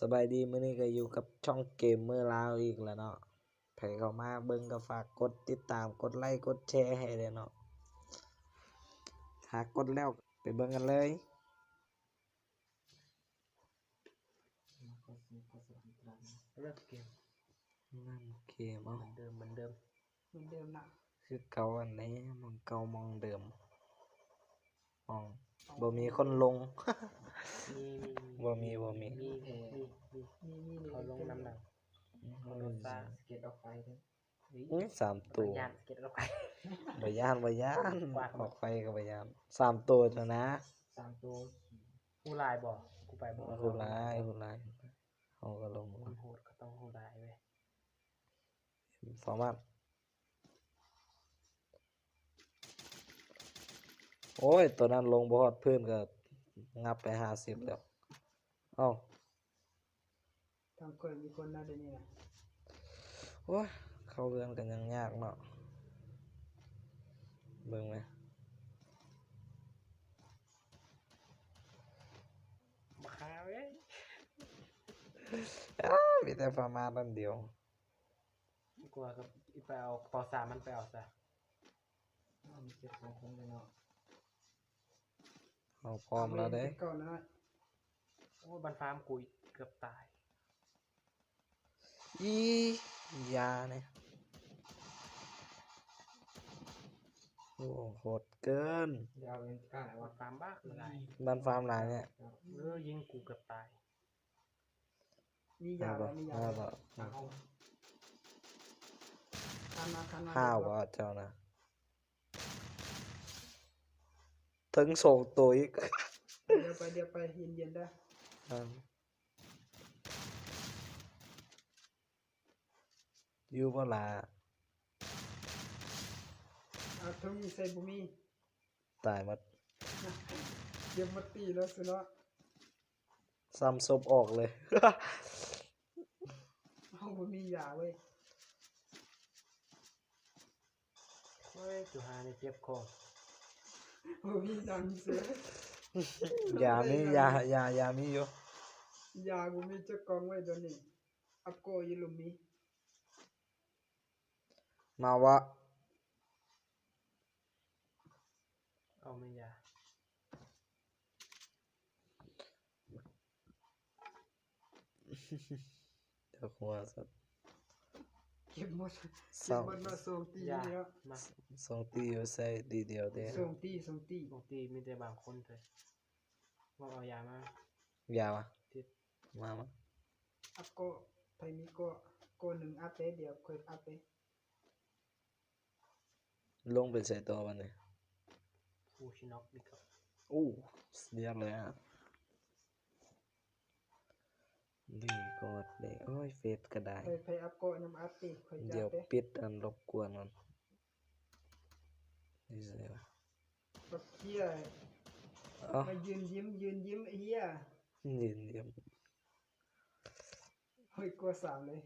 ສະບາຍດີ ມື້ນີ້ກໍຢູ່ກັບຊ່ອງເກມເມີລາວອີກແລ້ວເນາະ. ໃຜເຂົ້າມາເບິ່ງກໍຝາກກົດຕິດຕາມ ກົດໄລ ກົດແຊໃຫ້ແດ່ເນາະ. ຖ້າກົດແລ້ວໄປເບິ່ງກັນເລີຍ. ເລີ່ມເກມ ເລີ່ມເກມ ເອົາ ເໝືອນເດີມ ເໝືອນເດີມ ເໝືອນເດີມນະ ຄືເກົ່າຫັ້ນແຫຼະ ໝ່ອງເກົ່າໝ່ອງເດີມ ໝ່ອງບໍ່ມີຄົນລົງ ມີ ມີ ບໍ່ມີ ມີ ບໍ່ມີ ມີ ມີ ມີ ມີ ມີ ເຂົາລົງນຳນະ ອືມ ເຂົາລົງຊາ ສະເກັດອອກໄຟເດີ ອຸ້ຍ ສາມໂຕ ຢ້ານສະເກັດອອກໄຟ ບໍ່ຢ້ານ ບໍ່ຢ້ານ ກວາດ ອອກໄຟກໍບໍ່ຢ້ານ ສາມໂຕຫັ້ນນະ ສາມໂຕ ຮູ້ຫຼາຍບໍ່? ກູໄປບໍ່ ຮູ້ຫຼາຍ ຮູ້ຫຼາຍ ເຮົາກໍລົງ ຄົນໂຫດກໍຕ້ອງຮູ້ຫຼາຍເວີຍ ຟອມາດ ໂອ້ຍ ໂຕນັ້ນລົງບໍ່ຮອດພື້ນກໍງັບໄປຫ້າສິບແລ້ວ ເອົ້າ ທາງຂ້ອຍມີຄົນນະ ດຽວນີ້ນະ ໂອ້ຍ ເຂົ້າເຮືອນກໍຍັງຍາກເນາະ ເບິ່ງແມ ບັກຫາເວີຍ ອ້າ ມີແຕ່ຟາມາດອັນດຽວ ກວ່າກໍໄປເອົາກະເປົາສາມມັນໄປເອົາຊະ ເອົາ ມີເຈັດສອງຄົນເລີຍເນາະ ເຮົາພ້ອມແລ້ວເດ້ ເອົາໄວ້ເຈັດເກົ້ານະ ໂອ້ຍ ບ້ານຟາມກູເກືອບຕາຍ ອີ ຢານີ້ ໂອ້ ໂຫດເກີນ ຢາວເປັນກ້າຍວ່າ ບ້ານຟາມບັກຫຼາຍ ບ້ານຟາມຫຼາຍແທ້ ເອີ ຍິງກູເກືອບຕາຍ ມີຢາ ມີຢາບໍ່ ມີຢາ ມາບໍ່ ມາບໍ່ ຄັນມາ ຄັນມາ ຫ້າວບໍ່ເຈົ້ານະ ເຖິງສອງໂຕອີກ ດຽວໄປ ດຽວໄປ ເຢັນໆເດີ ອ່າ ຢູ່ບໍ່ລະ ອາ ເທິງມີໃສ່ບໍ່ມີ ຕາຍໝົດ ເກັບໝົດຕີແລ້ວຊິເນາະ ຊ້ຳສົບອອກເລີຍ ເຮົາບໍ່ມີຢາເວີຍ ໂອ້ຍ ຈຸຫານີ້ເຈັບຄໍ ບໍ່ມີຫຍັງເສຍ ຢາມີ ຢາ ຢາ ຢາມີຢູ່ ຢາບໍ່ມີຈັກກ່ອງເວີຍ ດຽວນີ້ ອັບໂກຢູ່ລຸ່ມນີ້ ມາວະ ເອົາແມ່ນຢາ ເຈົ້າຫົວສັດ ເກັບໝົດ ເກັບໝົດເນາະ ສອງຕີນີ້ເນາະ ມາ ສອງຕີຢູ່ໃສ່ຕີດຽວເດ້ ສອງຕີ ສອງຕີ ສອງຕີ ມີແຕ່ບາງຄົນເລີຍ ບໍ່ເອົາຢາມາ ຢາວະ ຕິດ ມາ ມາ ອັບເກາະ ໃຜມີເກາະ ເກາະໜຶ່ງອັບເດ້ ດຽວຂ້ອຍອັບເດ້ ລົງໄປໃສຕໍ່ບັດນີ້ ອູຊິນອກດີກວ່າ ໂອ້ ສຸດຍອດເລີຍ ດີກວ່າເດ້ ໂອ້ຍ ເຟສກໍໄດ້ ໃຜ ໃຜອັບເກາະນຳອັບຕິ ຂ້ອຍຈັດເດ້ ດຽວປິດອັນລົບກວນກ່ອນ ນີ້ໃສວະ ບັກເຫ້ຍ ເອົ້າ ມາຢືນຍິ້ມ ຢືນຍິ້ມ ໄອ້ເຫ້ຍ ຢືນຍິ້ມ ເຮີ້ຍ ກົວສາມເລີຍ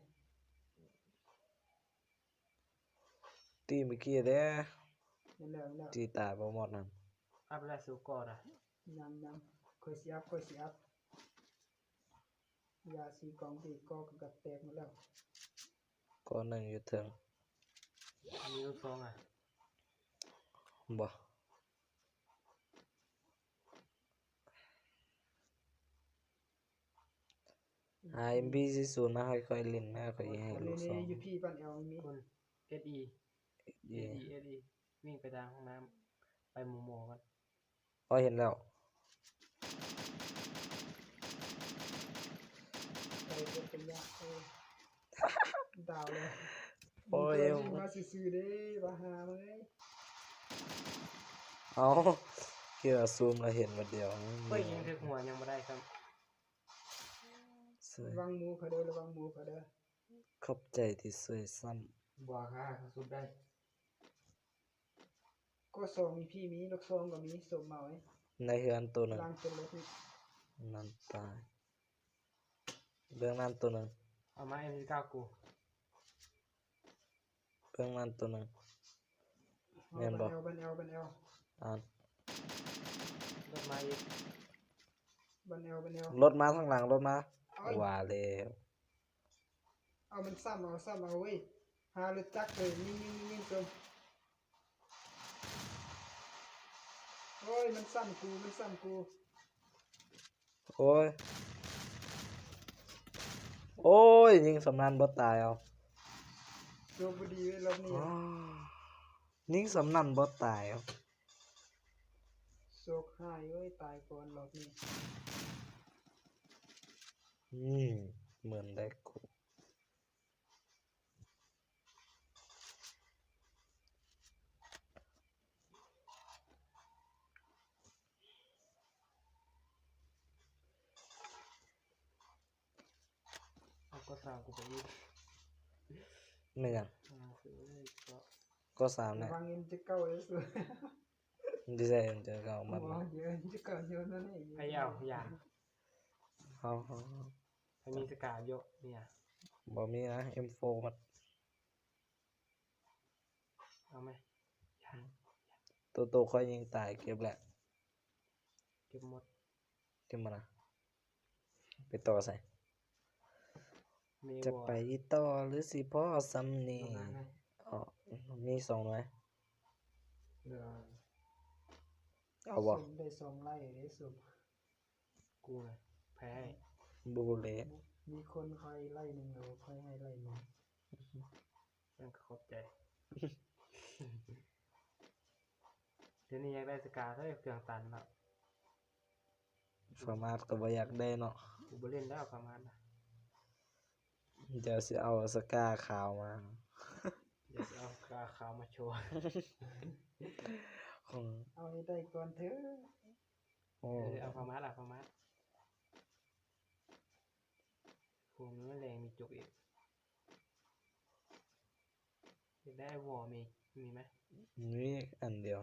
ຕີເມື່ອກີ້ເດ້ ແມ່ນແລ້ວ ແມ່ນແລ້ວ ຕີຕາຍບໍ່ໝົດຫັ້ນ ອັບແລ້ວສູ່ກໍນະ ຍັງ ຍັງ ຂ້ອຍຊິອັບ ຂ້ອຍຊິອັບ ຢາສີ່ກ່ອງທີ່ກໍ ກໍແຕກໝົດແລ້ວ ກໍໜຶ່ງຢູ່ເທິງ ມີລູກຊອງອະ ບໍ່ ຫາເອັມພີສີ່ສູນມາໃຫ້ຂ້ອຍຫຼິ້ນນະ ຂ້ອຍຊິໃຫ້ລູກຊອງ ຢູ່ພີບ້ານແອວມີ ເອັສອີ ເອັສອີ ເອັສອີ ວິ່ງໄປທາງຫ້ອງນ້ຳ ໄປໝໍໆກ່ອນ ອໍ ເຫັນແລ້ວ ໄປເປັນຍາກ ເອີ ດາວເລີຍ ໂອ້ຍ ຍິງມາຊື່ໆເດ້ ວ່າຫາເລີຍ ເອົ້າ ຄິດວ່າຊູມແລ້ວເຫັນບັດດຽວ ຂ້ອຍຍິງຖືກຫົວຍັງບໍ່ໄດ້ຊ້ຳ ລະວັງໝູເຂົາເດີ ລະວັງໝູເຂົາເດີ ຂອບໃຈທີ່ຊ່ວຍຊ້ຳ ບໍ່ຄ່າ ເຂົາຊຸບໄດ້ ກໍສອງ ອີພີ ມີລູກຊອງກໍມີ ສົມເອົາເດ້ ໃນເຮືອນໂຕໜຶ່ງ ຫຼັງເປັນລົດນີ້ ນັ້ນຕາຍ ເບື້ອງນັ້ນໂຕໜຶ່ງ ເອົາມາເອັມເກົ້າກູ ເບື້ອງນັ້ນໂຕໜຶ່ງ ແມ່ນບໍ່ ບ້ານແອວ ບ້ານແອວ ບ້ານແອວ ອ່າ ລົດມາອີກ ບ້ານແອວ ບ້ານແອວ ລົດມາທາງຫຼັງ ລົດມາ ໂອ້ຍ ວ່າແລ້ວ ເອົາ ມັນຊ້ຳເອົາ ຊ້ຳເອົາເວີຍ. ຫາລົດຈັກເລີຍ ຍິງໆໆໆ ສົມ. ໂອ້ຍ ມັນຊ້ຳກູ ມັນຊ້ຳກູ. ໂອ້ຍ ໂອ້ຍ ຍິງສ່ຳນັ້ນບໍ່ຕາຍເອົາ. ໂຊກບໍ່ດີເວີຍລອບນີ້. ຍິງສ່ຳນັ້ນບໍ່ຕາຍເອົາ. ໂຊກຮ້າຍເວີຍ ຕາຍກ່ອນລອບນີ້. ອືມ ເໝືອນໄດ້ກູ. ເອົາກໍ່ສ້າງກູໄປອີກ. ແມ່ນຫຍັງ? ອ່າ ຄືເລີຍກໍ ກໍ່ສ້າງແຫຼະ ວາງເງິນຈະເກົ່າເລີຍ. ຢູ່ໃສເຈົ້າເກົ່າມັນ? ບໍ່ ເດີ ຈະເກົ່າຢູ່ນັ້ນເອງ. ພະເຍົາ ຢ່າ ເຮົາ ເຮົາ ໃຜມີສະກາຢູ່ນີ້? ບໍ່ມີນະ ເອັມໂຟມັນ. ເອົາໄໝ? ໂຕ ໂຕຂ້ອຍຍິງຕາຍ ເກັບແຫຼະ ເກັບໝົດ ເກັບໝົດນະ. ໄປຕໍ່ໃສ? ຈະໄປຕໍ່ ຫຼື ຊິພໍສ່ຳນີ້? ອໍ ມີສອງໜ່ວຍ. ເອົາບໍ່? ໄດ້ສອງໄລ່ເດ້ ສົມ. ກູນະ ໃຜໃຫ້? ບໍ່ຮູ້ແຫຼະ ມີຄົນໃຫ້ໄລ່ໜຶ່ງ ແລ້ວຂ້ອຍໃຫ້ໄລ່ໜຶ່ງ. ມັນກໍຂອບໃຈ. ດຽວນີ້ຢາກໄດ້ສະກາເລີຍ ເຄື່ອງຕັນເນາະ. ຟາມາດກໍບໍ່ຢາກໄດ້ເນາະ. ກູບໍ່ຫຼິ້ນແລ້ວຟາມາດນະ. ດຽວຊິເອົາສະກາຂາວມາ. ດຽວຊິເອົາສະກາຂາວມາໂຊ. ເອົາໃຫ້ໄດ້ກ່ອນເທີ. ໂອ້ ເອີ ເອົາເຂົ້າມາລະ ເຂົ້າມາ. ໂອ້ ມັນແລງມີຈົກອີກ. ຢາກໄດ້ວໍມີ ມີໄໝ? ມີອັນດຽວ.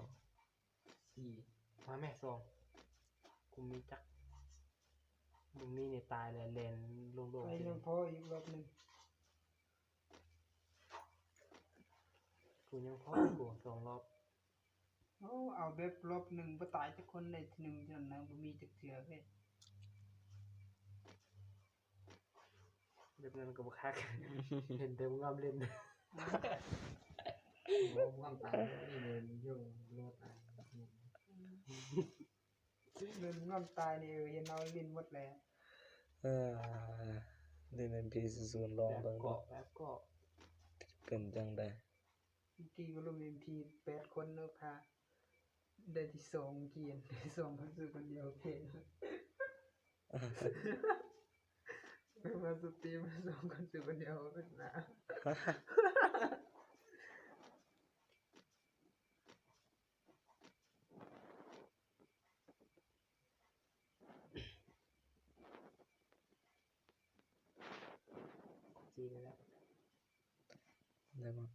ສີ່ ມາແມະ ສອງ. ກູມີຈັກ ບໍ່ມີນີ້ຕາຍແລ້ວ ແລ່ນໂລ່ງໆ. ໄປຍັງພໍອີກລອບໜຶ່ງ. ກູຍັງພໍ ກູສອງລອບ. ໂອ້ ເອົາແບບລອບໜຶ່ງບໍ່ຕາຍຈັກຄົນ ໄດ້ທີໜຶ່ງຈັ່ງນັ້ນນະ ບໍ່ມີຈັກເທື່ອເລີຍ. ແບບນັ້ນກໍບໍ່ຄັກ ເຫັນແຕ່ງອມຫຼິ້ນ. ບໍ່ ງອມຕາຍນີ້ເລີຍ ຢູ່ໂລດຕາຍ. ເລີຍງອມຕາຍນີ້ ເຫັນເຮົາຫຼິ້ນໝົດແລ້ວ. ເອີ ຫຼິ້ນເອັມພີສູນໆ ລອງເບິ່ງ ແບບເກາະ ແບບເກາະ ເປັນຈັ່ງໃດ? ເມື່ອກີ້ກໍລົມເອັມພີແປດຄົນເນາະ ພາໄດ້ທີສອງ ກີ້ໄດ້ສອງຄົນສູ້ຄົນດຽວ ເພ ມາສະຕີມສອງຄົນສູ້ຄົນດຽວ ເປັນໜ້າ. ຈີນແຫຼະ ໄດ້ບໍ່?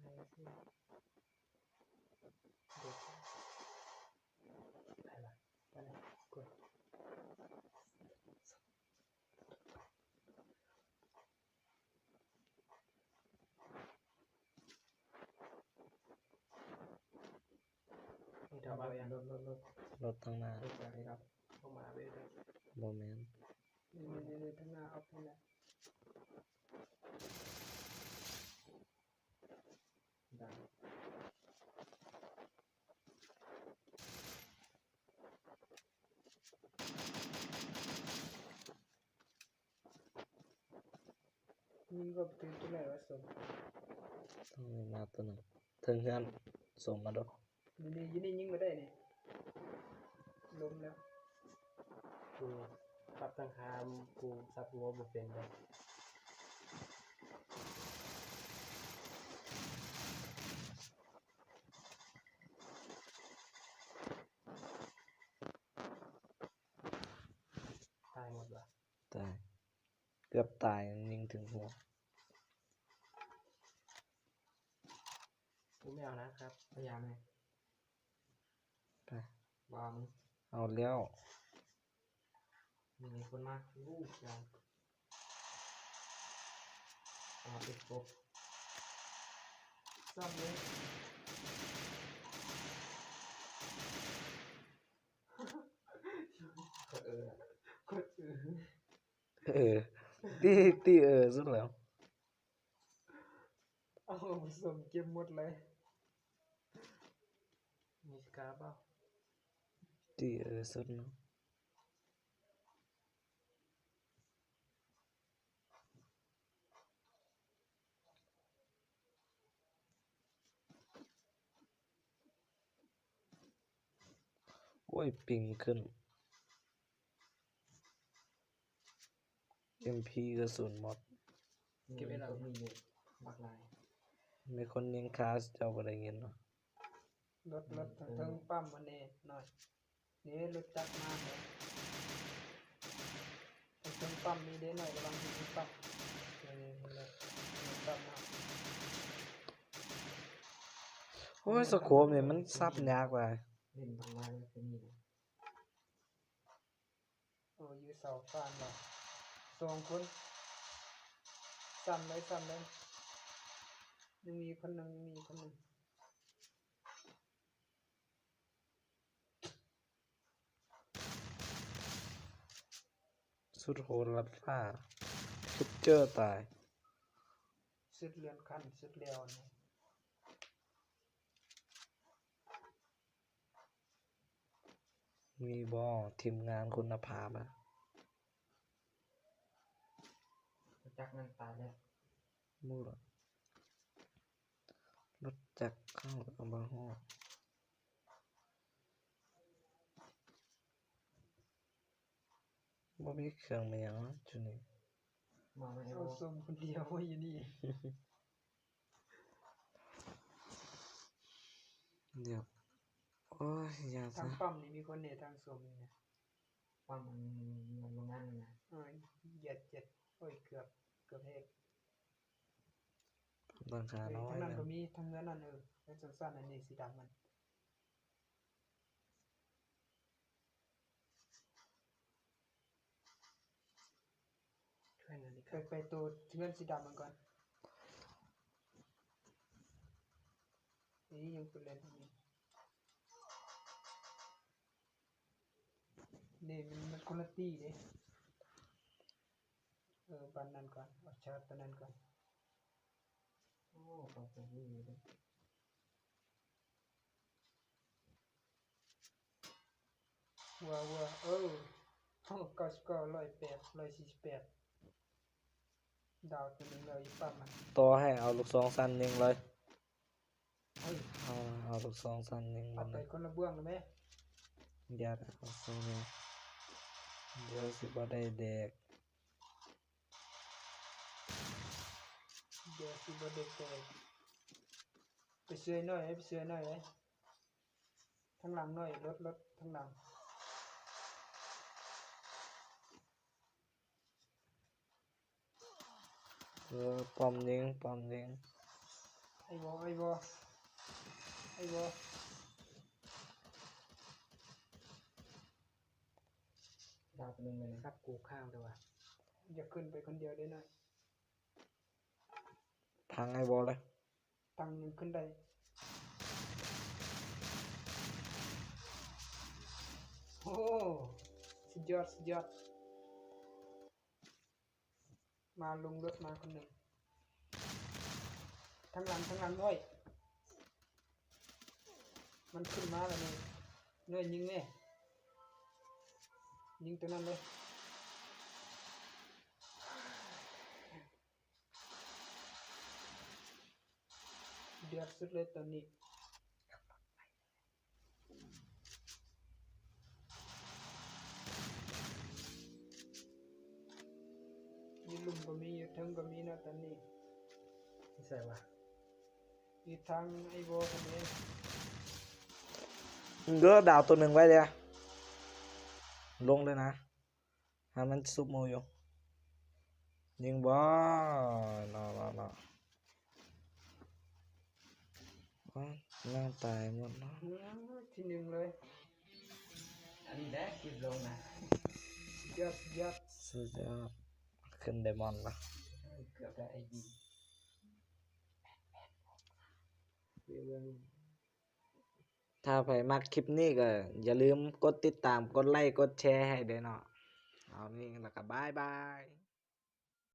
ໄດ້ຊິ ເດັດ ໄປລະ ໄປລະ ກົດ. ລົດ ລົດ ລົດ ລົດ ລົດທາງໜ້າ ລົດທາງໜ້າ ບໍ່ແມ່ນ ນີ້ ນີ້ ນີ້ ທາງໜ້າອອກນີ້ແຫຼະ. ຍິງກໍໄປຖືກຕົວໃດວະ ສົມ? ຕ້ອງມີມາຕົວໜຶ່ງ ເທິງເຮືອນ ສົມມາໂດ. ຢູ່ນີ້ ຢູ່ນີ້ຍິງບໍ່ໄດ້ນີ້ ລົ້ມແລ້ວ. ກູປັບຕັ້ງຄ່າ ກູສັບຫົວບໍ່ເປັນເລີຍ. ຕາຍໝົດວະ? ຕາຍ ເກືອບຕາຍ ຍິງເຖິງຫົວ. ກູບໍ່ເອົານະຄັບ ເອົາຢາແດ່ ໄປ ວ່າມຶງ ເອົາແລ້ວ. ມີຄົນມາ ອູ້ ຢາ ເອົາມາເປັນກົບ ຊ້ຳເລີຍ. ກດ ເອີ ເອີ ຕີ ຕີ ເອີ ສຸດແລ້ວ. ເອົາ ສົມເກັບໝົດເລີຍ. ມີກາບໍ່? ຕີ ເອີ ສຸດເນາະ. ໂອ້ຍ ປິງຂຶ້ນ. ເອັມພີ ກະສຸນໝົດ. ເກັບໄວ້ແລ້ວ ມີຢູ່ບັກຫຼາຍ. ມີຄົນຍິງຂ້າເຈົ້າບໍ່ໄດ້ຍິນເນາະ. ລົດ ລົດ ເທິງປ້ຳອັນນີ້ໜ້ອຍ. ນີ້ລົດຈັກມາເດ. ເທິງປ້ຳນີ້ເດໜ້ອຍ ກຳລັງຊິຂຶ້ນປ້ຳ. ເອີ ນັ້ນແຫຼະ ເທິງປ້ຳມາ. ໂອ້ຍ ສະໂຄບນີ້ມັນສັບຍາກຫຼາຍ. ເຫຼັ້ນບັກຫຼາຍ ມັນຄືນີ້ນະ. ໂອ້ ຢູ່ເສົາຟານວ່າ ສອງຄົນ. ຊ້ຳເລີຍ ຊ້ຳເລີຍ. ຍັງມີຄົນໜຶ່ງ ຍັງມີຄົນໜຶ່ງ. ສຸດໂຫດລັດຟ້າ ເຮັດເຈີຕາຍ. ສຸດເລື່ອນຂັ້ນ ສຸດແລ້ວນີ້. ມີບໍ່ທີມງານຄຸນນະພາບອະ? ລົດຈັກນັ້ນຕາຍແລ້ວ. ບໍ່ລະ ລົດຈັກເຂົາເອົາມາຮອດ. ບໍ່ມີເຄື່ອງມີຫຍັງເນາະຈຸດນີ້. ມາແມ່ນ ເອົາ ບໍ່ ສົມຄົນດຽວຢູ່ນີ້. ດຽວ ໂອ້ຍ ຢ່າ ທາງ ຊະ ປ້ຳນີ້ມີຄົນເນ ທາງສົມນີ້ນະ. ປ້ຳມັນ ມັນບໍ່ງາມນະ. ເອີ ຢຽດ ຢຽດ ໂອ້ຍ ເກືອບ ເກືອບແຮກ. ຫຼັງຄານ້ອຍ ທາງນັ້ນກໍມີ ທາງເຮືອນນັ້ນ. ເອີ ເຮືອນຊັ້ນໆ ອັນນີ້ສີດຳມັນ. ໄປ ໄປໂຕເຮືອນສີດຳມັນກ່ອນ. ນີ້ຍັງໄປເຫຼັ້ນນີ້ ນີ້ມັນ ມັນຄົນລະຕີເດ້. ເອີ ບານນັ້ນກ່ອນ ເອົາຊາດໂຕນັ້ນກ່ອນ. ໂອ້ ເຂົາກໍຮູ້ຢູ່ເດ້. ເວາ ເວາ ເອີ ເກົ້າສິບເກົ້າ ຮ້ອຍແປດ ຮ້ອຍສີ່ສິບແປດ ດາວໂຕໜຶ່ງແລ້ວ ອີກປ້ຳມັນ. ຕໍ່ໃຫ້ເອົາລູກຊອງສັ້ນຍິງເລີຍ. ເອີ ເອົາ ເອົາລູກຊອງສັ້ນຍິງ ເອົາໄປຄົນລະເບື້ອງແມ່. ຢ່າ ເອົາຊອງນີ້ ດຽວຊິບໍ່ໄດ້ແດກ. ດຽວຊິບໍ່ໄດ້ແຕກ. ໄປຊ່ວຍໜ້ອຍ ໄປຊ່ວຍໜ້ອຍເອີຍ. ທາງຫຼັງໜ້ອຍ ລົດ ລົດ ທາງຫຼັງ. ເອີ ປ້ອມຍິງ ປ້ອມຍິງ. ໄອ້ວໍ ໄອ້ວໍ ໄອ້ວໍ. ດາວໜຶ່ງແມ່ນຄັບກູຂ້າງແຕ່ວ່າ ຢ່າຂຶ້ນໄປຄົນດຽວເດ້ນະ. ພັງໄອ້ວໍເລີຍ. ຕັ້ງຍັງຂຶ້ນໄດ້. ໂອ້ ສຸດຍອດ ສຸດຍອດ. ມາລົງລົດມາຄົນໜຶ່ງ. ທາງຫຼັງ ທາງຫຼັງໜ້ອຍ. ມັນຂຶ້ນມາແລ້ວນີ້. ໜ້ອຍຍິງແນ່. ຍິງຕົວນັ້ນເລີຍ. ເດືອດສຸດເລີຍຕອນນີ້. ຢູ່ລຸ່ມກໍມີ ຢູ່ເທິງກໍມີເນາະຕອນນີ້. ຢູ່ໃສວະ? ຢູ່ທາງໄອ້ວໍກໍມີ. ເດີ ດາວຕົວໜຶ່ງໄວ້ເດ. ລົງເລີຍນະ. ຫາມັນຊຸບໝູ່ຢູ່. ຍິງບໍ່? ເນາະ ເນາະ ເນາະ. ໂອ້ຍ ນາງຕາຍໝົດເນາະ. ເອີ ທີໜຶ່ງເລີຍ. ອັນນີ້ແຫຼະຄລິບລົງນະ. ສຸດຍອດ ສຸດຍອດ ສຸດຍອດ. ຂຶ້ນໄດມອນລະ. ເກືອບໄດ້ໄອ້ຍິງ. ເບິ່ງ. ຖ້າໃຜມັກຄລິບນີ້ກໍຢ່າລືມກົດຕິດຕາມ ກົດໄລ ກົດແຊໃຫ້ເດີເນາະ. ເອົານີ້ແລ້ວກໍບາຍບາຍ.